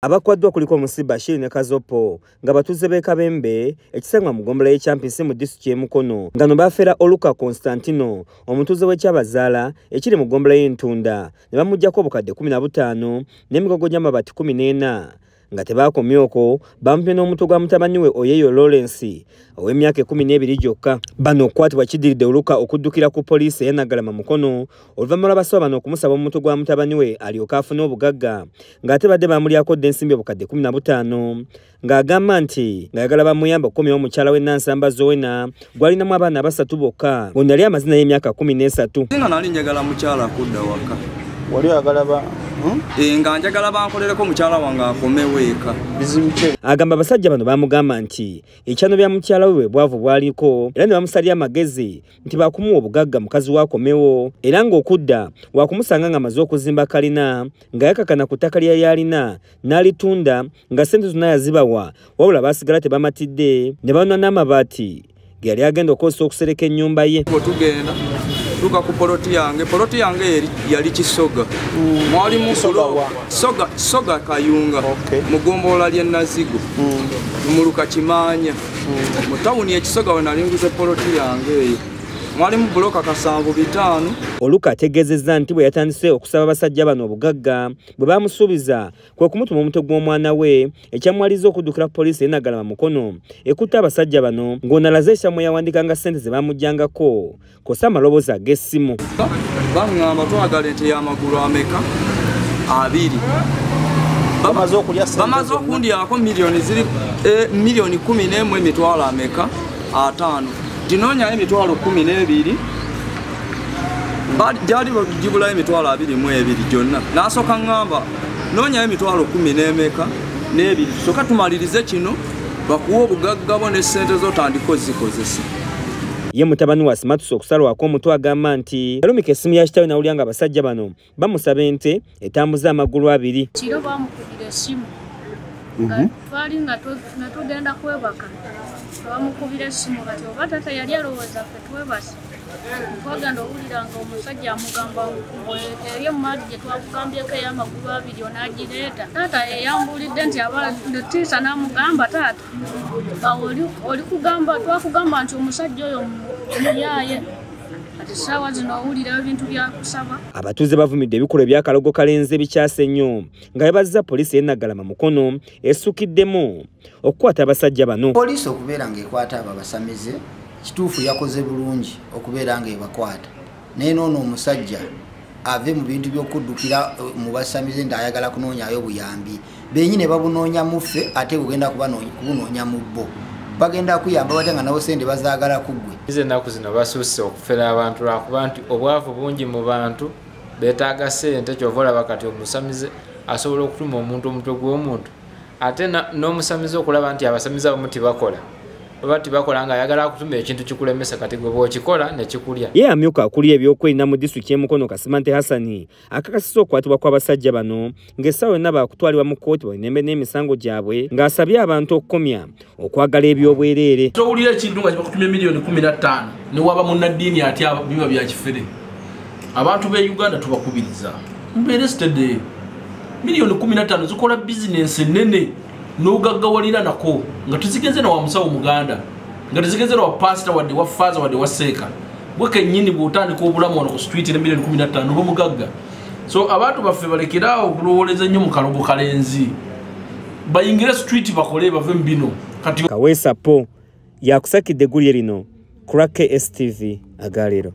Abakwatibwa kuliko Omusi Bashir ne Kazopo nga batuuze b'e Kabembe ekisangwa mu ggombolola y'e Kyampisi mu disitulikiti y'e Mukono nga no bafera Oluka Constantino omutuuze w'e Kyabazaala ekiri mu ggombolola y'e Ntunda ne bamuggyako obukadde 15 n'emigogo gy'amabaati 14 nga tebakomye okwo bamupye n'omutwe gwa mutabani we Oyeyo Lawrence ow'emyaka 12 gyokka. Bano okukwatibwa kiddiridde Oluka okuddukira ku poliisi ey'e Naggalama Mukono oluvannyuma lw'abasawo bano okumusaba omutwe gwa mutabani we alyoke afune obugagga ng'ate badde bamulyako dda ensimbi obukadde 15 ng'agamba nti ng'ayagala bamuyamba okukomyawo mukyala we Nansamba Zoena gw'alinamu abaana 3 bokka ono yali amazina y'emyaka 13. Nga nali njagala mukyala kudda waka. Wali oyagala ba nga njagala bankolereko mukyala wange akomewo eka. Agamba abasajja bano bamugamba nti ekyano bya mukyala we bwavu bwaliko era ne bamusalira amagezi nti bakumuwa obugagga mukazi wakomewo era ng'okudda wakumusanga ng'amaze okuzimba kalina nga yakakana ku ttaka lye yali alina n'alitunda nga ssente zonna yazibawa wabula baasigala tebamatidde ne banona n'amabaati ge yali agenda okukozesa okusereka ennyumba ye. Tugenda tuka ku poloti yange yali Kisoga. Mwalimu Soga Kayunga mu ggombolola ly'e Nazigo muluka Kimanya mu tawuni y'e Kisoga we nali nguze poloti yange eyo mwalimu buloka 75. Oluka ategeezezza nti bwe yatandise okusaba abasajja bano obugagga bwe bamusuubiza kwe kumutuma omutwe gw'omwana we ekyamuwaliza okuddukira poliisi ey'e Naggalama Mukono ekutte abasajja bano ng'onalaze ekyamwe yawandikanga ssente ze bamuggyangako kw'ossa amaloboozi ag'essimu. Baŋŋamba twagala ente y'amagulu ameka 2. Bamaze okundyako miliyoni ziri miliyoni 11 emitwalo ameka 5. Tinoonya emitwalo 12 gyali gibulayo emitwalo 22 gyonna. N'asooka ŋŋamba noonya emitwalo 12 tusooka tumalirize kino bakuwe obugagga bwo ne ssente z'otandika ozikozesa. Ye mutabani wa Simatus okusalwako omutwe agamba nti yalumika essimu ya kitaawe n'awulira nga abasajja bano bamusaba ente etambuza amagulu 2. Kiro bamukubira essimu nga twali nga tugenda kwebaka bamukubira essimu kati oba taata yali alowooza ffe twebase twagenda owulira nga omusajja amugamba eri emaali gye twakugambyeko ey'amagulu 2 onaagireeta. Taata eyambuulidde nti tiisa n'amugamba taata oli kugamba twakugamba nti omusajja oyo muyaaye ati ssaawa zino owulira ebintu byakusaba. Abatuuze bavumidde ebikolwa eby'akalogo kalenzi ebikyase ennyo nga bebazza poliisi ey'e Naggalama Mukono esukiddemu okukwata abasajja bano. Poliisi okubeera ng'ekwata abo abasamize kituufu yakoze bulungi okubeera ng'ebakwata naye n'ono omusajja ave mu bintu by'okuddukira mu basamize nti ayagala kunoonyayo buyambi bennyini babunoonya mu ffe ate bugenda kubunoonya mu bo bagenda kuyamba batya nga nabo ssente bazaagala ku ggwe. Ize ennaku zino basusse okufera abantu lwakuba nti obwavu bungi mu bantu beetaaga ssente ky'ova olaba kati omusamize asobola okutuma omuntu omutwe gw'omuntu ate n'omusamize okulaba nti abasamize abamu tibakola oba tibakola ng'ayagala akutuma ekintu kikulemesa kati gwe bw'okikola ne kikulya. Ye amyuka akulira ebyokwerinda mu disitulikiti y'e Mukono Kasimante Hassan akakasizza okukwatibwa kw'abasajja bano ng'essaawa yonna baakutwalibwa mu kkooti banembe n'emisango gyabwe ng'asabye abantu okukomya okwagala ebyobwereere. Towulira ekintu nga kibakutumye miliyoni 15 ne waba munnaddiini atya biba bya kifere. Abantu b'e Uganda tubakubiriza mubeere steady. Miliyoni 15 zikola bizinensi ennene n'ogaggawalira nako nga tuzigenze na wa musawo Muganda nga tuzigenze na wa pasita wadde wa faaza wadde wa seeka gwe kennyini bw'otandika obulamu wano ku street ne miliyoni 15 oba mugagga. So abantu baffe balekeraawo okulowooleza ennyo mu kalogo kalenzi bayingire street bakole bave mu bino. Kati Kaweesa Po yakusakidde eggulire lino ku lwa KSTV agaleero.